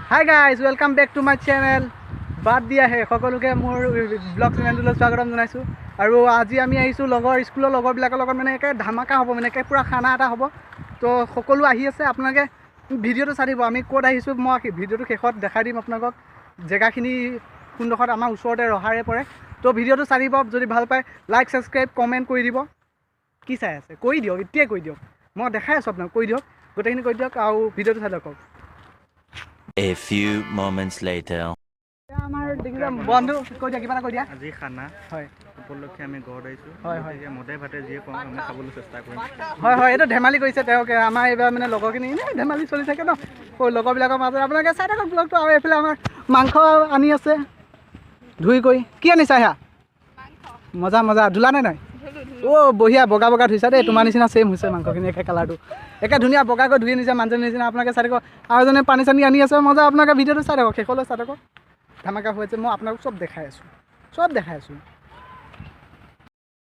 Hi guys, welcome back to my channel. বাদ দিয়া হে, সকলোকে মোৰ ব্লগ চেনেলটোলৈ স্বাগতম জনাইছোঁ। আৰু আজি আমি আহিছোঁ লগৰ স্কুলৰ লগৰবিলাকৰ লগত, মানে একে ধামাকা হ'ব, মানে একে পূৰা খানা এটা হ'ব। তো সকলো আহি আছে, আপোনালোকে ভিডিঅ'টো চাই দিব। আমি ক'ত আহিছোঁ মই ভিডিঅ'টো শেষত দেখাই দিম আপোনালোকক। জেগাখিনি কোনডোখৰত, আমাৰ ওচৰতে ৰহাৰে পৰে। তো ভিডিঅ'টো চাই দিব, যদি ভাল পায় লাইক ছাবস্ক্ৰাইব কমেণ্ট কৰি দিব। কি চাই আছে কৰি দিয়ক, এতিয়াই কৰি দিয়ক, মই দেখাই আছোঁ আপোনাক, কৰি দিয়ক, গোটেইখিনি কৰি দিয়ক আৰু ভিডিঅ'টো চাই থাকক। A few moments later. আমাৰ দেখিছে বন্ধু, কৈ দিয়া, কিবা এটা কৈ দিয়া। আজি খানা হয় উপলক্ষে আমি ঘৰত আহিছোঁ। হয়, হয়। গতিকে মদে ভাতে যিয়ে পাওঁ আমি খাবলৈ চেষ্টা কৰিম। হয় হয়, এইটো ধেমালি কৰিছে তেওঁক। আমাৰ এইবাৰ মানে লগৰখিনি এনেই ধেমালি চলি থাকে ন, সৰু লগৰবিলাকৰ মাজত। আপোনালোকে চাই থাকক ব্লগটো। আৰু এইফালে আমাৰ মাংস আনি আছে ধুই কৰি। কি আনিছা সেয়া? মজা মজা, ধুলা নে নাই? অ' বঢ়িয়া, বগা বগা ধুইছা দেই, তোমাৰ নিচিনা ছেইম হৈছে মাংসখিনি, একে কালাৰটো, একে ধুনীয়া বগাকৈ ধুই আনিছে মানুহজনীৰ নিচিনা। আপোনালোকে চাই থাকক। আৰু এজনে পানী চানী আনি আছে, মজা। আপোনালোকে ভিডিঅ'টো চাই থাকক, শেষলৈ চাই থাকক। ধামাকা হৈ আছে, মই আপোনালোক চব দেখাই আছোঁ, চব দেখাই আছোঁ।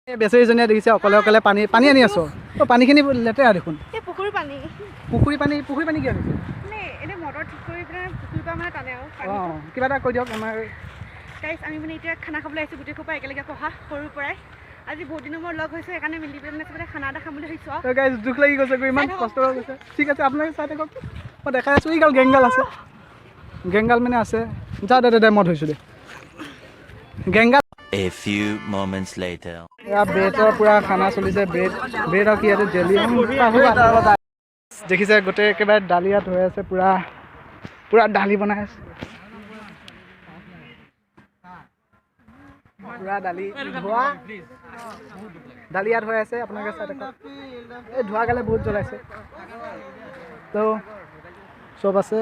এই বেচেৰীজনীয়ে দেখিছে অকলে অকলে পানী পানী আনি আছোঁ। অ' পানীখিনি লেতেৰা দেখোন। এই পুখুৰী পানী। পুখুৰী পানী, পুখুৰী পানী কিয় আনিছে? মানে এনেই মটৰ ঠিক কৰি পেলাই পুখুৰীৰ পৰা মানে টানে আৰু পানীটো। অঁ, কিবা এটা কৈ দিয়ক আমাৰ। গাইজ, আমি মানে এতিয়া খানা খাবলৈ আহিছোঁ, গোটেই সোপা একেলগে পঢ়া সৰুৰ পৰাই। আজি বহুত দিনৰ মূৰত লগ হৈছোঁ, সেইকাৰণে মিলি পেলাই মানে চবতে খানা এটা খাম বুলি ভাবিছোঁ আৰু। গাইজ, দুখ লাগি গৈছে গৈ, ইমান চাই থাকক। কষ্ট হৈ গৈছে। ঠিক আছে, আপোনালোকে চাই থাকক, মই দেখাই আছোঁ। এইগাল গেংগাল আছে, গেংগাল মানে আছে। যা দে দে দে, মই ধৰিছোঁ দে গেংগাল। A few moments later. এয়া ব্ৰেডৰ পূৰা খানা চলিছে, ব্ৰেড ব্ৰেড আৰু কি ইয়াতে জেলি দেখিছে, গোটেই একেবাৰে দালি ইয়াত হৈ আছে, পূৰা পূৰা দালি বনাই আছে, পূৰা দালি ধোৱা দালি ইয়াত হৈ আছে। আপোনালোকে চাই থাকক। এই ধোৱা গালে বহুত জ্বলাইছে। তো চব আছে।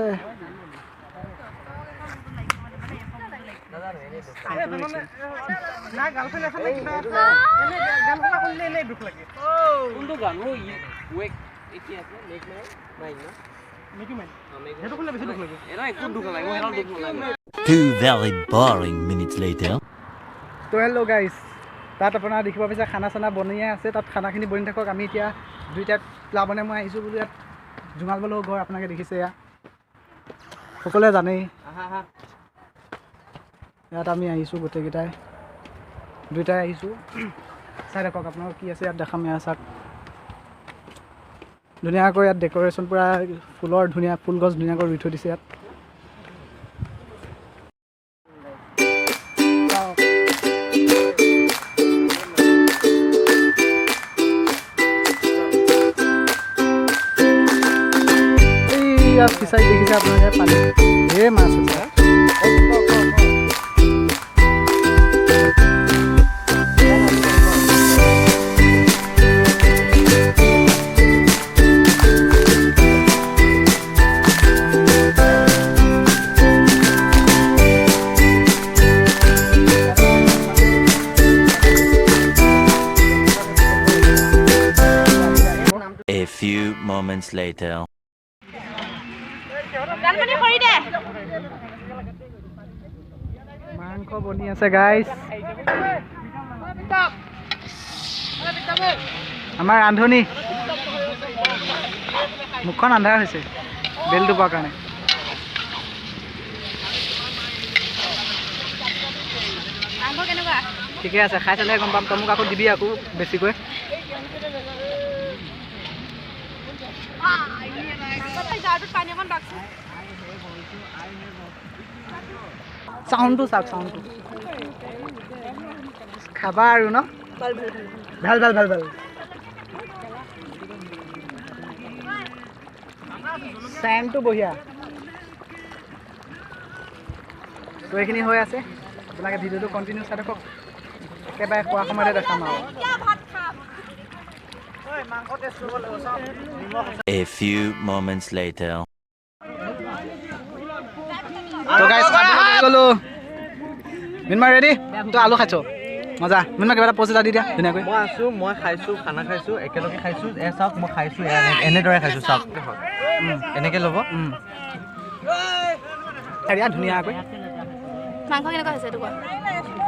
কোনটো গান অ ৱেক কি আছে মেক মাই মাইন না এটা একো দুখ নালাগে, মোৰ এটা দুখ নালাগে। Two very boring minutes later. তো হেল্ল' গাইজ, তাত আপোনাৰ দেখিব পাইছে খানা চানা বনিয়ে আছে, তাত খানাখিনি বনি থাকক। আমি এতিয়া দুইটা প্লাবনে মই আহিছোঁ বোলো ইয়াত জোঙাল বলৰ ঘৰ, আপোনালোকে দেখিছে, এয়া সকলোৱে জানেই। ইয়াত আমি আহিছোঁ গোটেইকেইটাই, দুইটাই আহিছোঁ। চাই থাকক আপোনালোক কি আছে ইয়াত দেখাম। এয়া চাওক, ধুনীয়াকৈ ইয়াত ডেক'ৰেশ্যন পূৰা ফুলৰ ধুনীয়া ফুল গছ ধুনীয়াকৈ ৰুই থৈ দিছে ইয়াত। এইয়া ফিচাৰী দেখিছে আপোনালোকে, পানী ঢেৰ মাছ আছে। A few moments later. বানপানী সৰি দে। মাংস বনি আছে গাইজ, আমাৰ ৰান্ধনী। মুখখন আন্ধাৰ হৈছে বেলটো পোৱাৰ কাৰণে। মাংস কেনেকুৱা? ঠিকে আছে, খাই চালেহে গম পাম। তই মোক আকৌ দিবি আকৌ বেছিকৈ। জাৰটোত পানী অকণ বাকচোন। চাউণ্ডটো চাওক, চাউণ্ডটো খাবা আৰু ন, ভাল ভাল ভাল ভাল। চেণ্টটো বঢ়িয়া। তো এইখিনি হৈ আছে, আপোনালোকে ভিডিঅ'টো কণ্টিনিউ চাই থাকক, একেবাৰে খোৱা সময়তে দেখাম আৰু। A few moments later. তো গাইজ, খাবলৈ বহি গ'লো। মিনমা ৰেডি? তই আলু খাইছ, মজা। মিনমা কিবা এটা প'ষ্ট এটা দি দিয়া ধুনীয়াকৈ। মই আছোঁ, মই খাইছোঁ, খানা খাইছোঁ, একেলগে খাইছোঁ। এ চাওক, মই খাইছোঁ, এয়া এনেদৰে খাইছোঁ, চাওক এনেকৈ ল'ব। হেৰিয়া ধুনীয়াকৈ। মাংস কেনেকুৱা হৈছে এইটো কোৱা?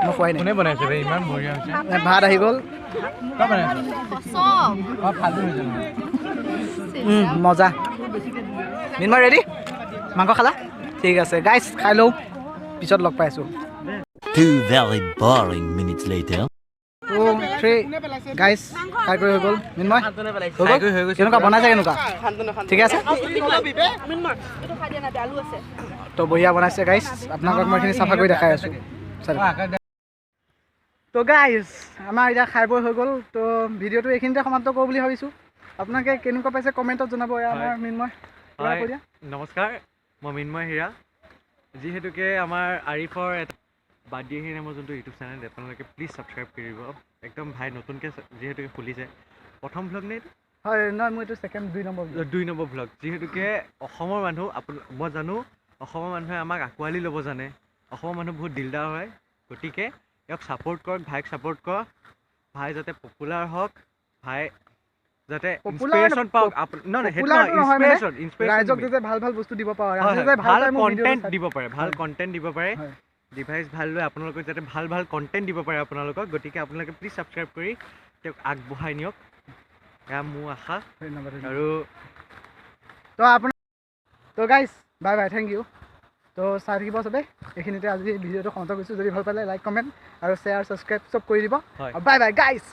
মই খোৱাই নাই। কোনে বনাইছে বে? ইমান বঢ়িয়া হৈছে। ভাত আহি গ'ল। তই বনাইছ? কচম। অ, ফাল্টু হৈছে নহয়। মজা। মিনময় ৰেডি? মাংস খালা? ঠিক আছে গাইজ, খাই লওঁ, পিছত লগ পাই আছোঁ। 2 very boring minutes later. Two, three. Guys, খাই কৰি হৈ গ'ল। মিন্ময়, হৈ খাই গ'ল? কৰি হৈ গৈছে। কেনেকুৱা বনাইছে, কেনেকুৱা? ঠিকে আছে? তো বঢ়িয়া বনাইছে গাইজ। আপোনালোকক মই এইখিনি চাফা কৰি দেখাই আছোঁ, চাই থাকক। তো গাইজ, আমাৰ এতিয়া খাই বৈ হৈ গ'ল। তো ভিডিঅ'টো এইখিনিতে সমাপ্ত কৰোঁ বুলি ভাবিছোঁ। আপোনালোকে কেনেকুৱা পাইছে কমেণ্টত জনাব। এয়া আমাৰ মিন্ময়, কিবা হয়। কৈ দিয়া। নমস্কাৰ, মই মিন্ময় হীৰা। যিহেতুকে আমাৰ আৰিফৰ এটা বাদ দিয়েহি নামৰ যোনটো ইউটিউব চেনেল, আপোনালোকে প্লিজ ছাবস্ক্ৰাইব কৰি দিব। একদম ভাই নতুনকৈ যিহেতুকে খুলিছে, প্ৰথম ভ্লগ নে এইটো? হয়, নহয়, মোৰ এইটো second, 2 number video। 2 number vlog. যিহেতুকে অসমৰ মানুহ মই জানো অসমৰ মানুহে আমাক আঁকোৱালি ল'ব জানে। অসমৰ মানুহ বহুত দিলদাৰ হয়। গতিকে ইয়াক ছাপোৰ্ট কৰক, ভাইক ছাপোৰ্ট কৰক। ভাই যাতে পপুলাৰ হওক, ভাই যাতে Popular ইনস্পিৰেশ্যন পাওক। নহয় নহয়, সেইটো পপুলাৰটো নহয়, মানে ইনস্পিৰেশ্যন ইনস্পিৰেশ্যন ৰাইজক যাতে ভাল ভাল বস্তু দিব পাৰোঁ, ৰাইজে যাতে ভাল ভাল পায় মোৰ ভিডিঅ'টো কণ্টেণ্ট চাই। দিব পাৰে, ভাল কণ্টেণ্ট দিব পাৰে। ডিভাইচ ভাল লৈ আপোনালোকক যাতে ভাল ভাল কণ্টেণ্ট দিব পাৰে আপোনালোকক। গতিকে আপোনালোকে প্লিজ ছাবস্ক্ৰাইব কৰি তেওঁক আগবঢ়াই নিয়ক, এয়া মোৰ আশা। ধন্যবাদ, ধন্যবাদ। আৰু তো আপোনাৰ তো guys, bye bye, thank you. তো চাই থাকিব চবে। এইখিনিতে আজি ভিডিঅ'টো সমাপ্ত কৰিছোঁ। যদি ভাল পালে লাইক, কমেণ্ট আৰু শ্বেয়াৰ, ছাবস্ক্ৰাইব চব কৰি দিব। হয়। Bye bye guys.